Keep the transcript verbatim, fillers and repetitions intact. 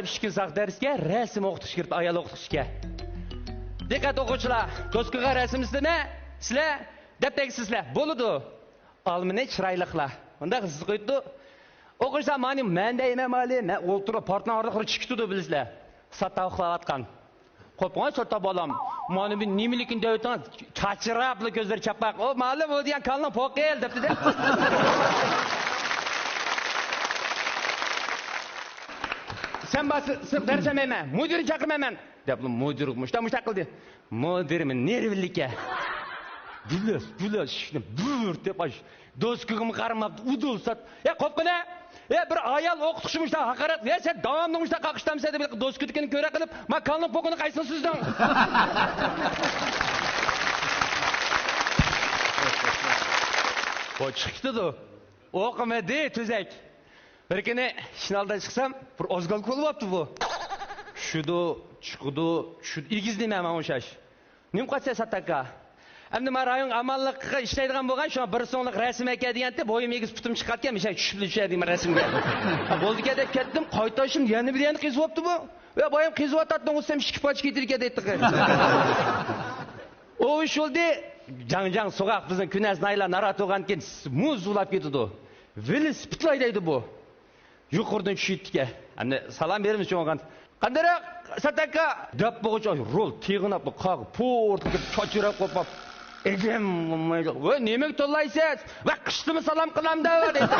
ئىككى كۈن ساق دەرسكە رەسىم ئوقۇتقۇچى كىرىپتۇ، ئايال ئوقۇتقۇچى ئىكەن. دىققەت ئوقۇغۇچىلار، دوسكىغا رەسىمسىلەر، سىلەر دەپ تەگسىزلەر. بولىدۇ. ئالمىنى چىرايلىقلار. مۇنداق يېزىپ قويۇپتۇ. ئوقۇغۇچىلار، مانا مەن دەيمەن مالى، مەن ئولتۇرۇپ پارتنىڭ ئارىلىقىدا چىقىپتۇ بىلىسىلەر. ساتا ئۇخلاۋاتقان. قوپۇڭ ساتا بالام. مانا بۇ نېمىلىكىنى دەۋېتىڭ، چاچراپلا كۆزلىرى چاپاق. ئۇ مالى بۇ دېگەن كالىنىڭ پوقى دەپتۇ-دە. سەن بار، سىز، سىز دەرس بەرمەيمەن. مۇدىرنى چاقىرمايمەن. دەپ مۇدىر مۇشتا-، مۇشتاق قىلدى. مۇدىرمۇ نېرۋىلىكە. گۈلەس، گۈلەس ئىشىكنى بۈرتەپ ئاچ. دوسكىغىمۇ قارىماپتۇ، ئۇدۇل سات. يا قوپقىنە! يا بىر ئايال ئوقۇتقۇچى مۇشتا ھاقارەت. يا سەن داۋاملىق مۇشتا قاقىشتامسەن دەپ دوسكىدىكىنى كۆرە قىلىپ، ما كالنىڭ پوقىنى قايسىڭ سىزنىڭ؟ بۇ چىقىپ كېتىدۇ. ئوقۇمىدى تۈزەك. بىر كۈنى ئىشنى ئالدىدا چىقسام، بىر ئازگال كولىۋاپتۇ بۇ. چۈشىدۇ، چىقىدۇ، چۈشىدۇ. ئېگىز نېمە ماڭا ئوخشاش. نېمە قىلىسەن ساتاكا؟ ئەمدى ما رايون ئامانلىققا ئىشلەيدىغان بولغان، شۇڭا بىر سوملۇق رەسىم ئەكە دېگەنتى، بويۇم ئېگىز پۇتۇم چىقاتكەن، مىشەن چۈشۈپ چۈشە دېمە رەسىمگە. بولدىكەن دەپ كەتتىم، قايتاشىم يەنە بىر يەرنى قېزىۋاپتۇ بۇ. ۋە بايام قېزىۋاتاتتىڭ، ئۇ سەم ئىككى پارچە كېتىدىكەن دەيتتىغى. ئۇ ئىش بولدى، جاڭ جاڭ سوغاق بىزنىڭ كۈنەز نايلار ناراھەت بولغاندىكىن مۇز بۇلاپ كېتىدۇ. ۋېلىسىپىتلاي دەيدۇ بۇ. يۇقىرىدىن چۈشۈۋېتىپتىكەن. ئەمدى سالام بېرىمىز چوڭغان. قانداق ساتاكا؟ دەپ بولغۇچە رول تىغىناپلا قاغا پۇرتقا كىرىپ چاچراپ قوپاپ. ئېگەم بولمايدۇ. ۋە نېمىگە توللايسىز؟ ۋە قىشتىمۇ سالام قىلامدا دەيدۇ.